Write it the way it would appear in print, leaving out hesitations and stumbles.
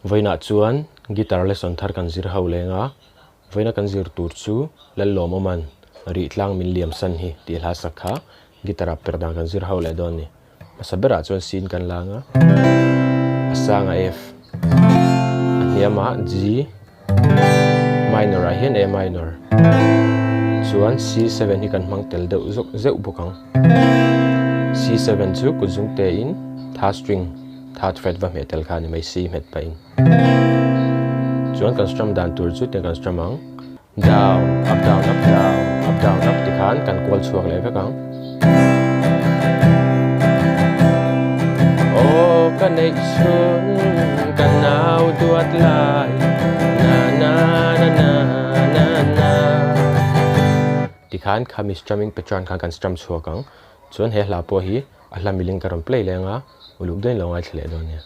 Vawiinah chuan guitar lesson thar kan zir ho leng a, vawiina kan zir tur chu Lallawmawma'n rih tlang min liam san hi tih hla sak kha guitar ah per dan kan zir ho leh dawn a ni. Hmasa berah chuan C in kan lang a, a sangah F, a hniamah G, minor ah hian A minor, chuan C7 hi kan hmang tel deuh zawk zeuh bawk ang. C7 chu kut zung te in third string third fret va hmeh tel kha a ni mai C hmet pahin. Chuan kan strum dan tur chu tiang kan strum ang. Down, up down up down, up down up tikhan kan kual chhuak leh vek ang. Aw ka neih chhun ka nau duat lai na na na na na na tikhan khami strumming pattern khan kan strum chhuak ang. Chuan he hla pawh hi a hla miling ka rawn play leng a, uluk deuhin lo ngaithla leh dawn nia.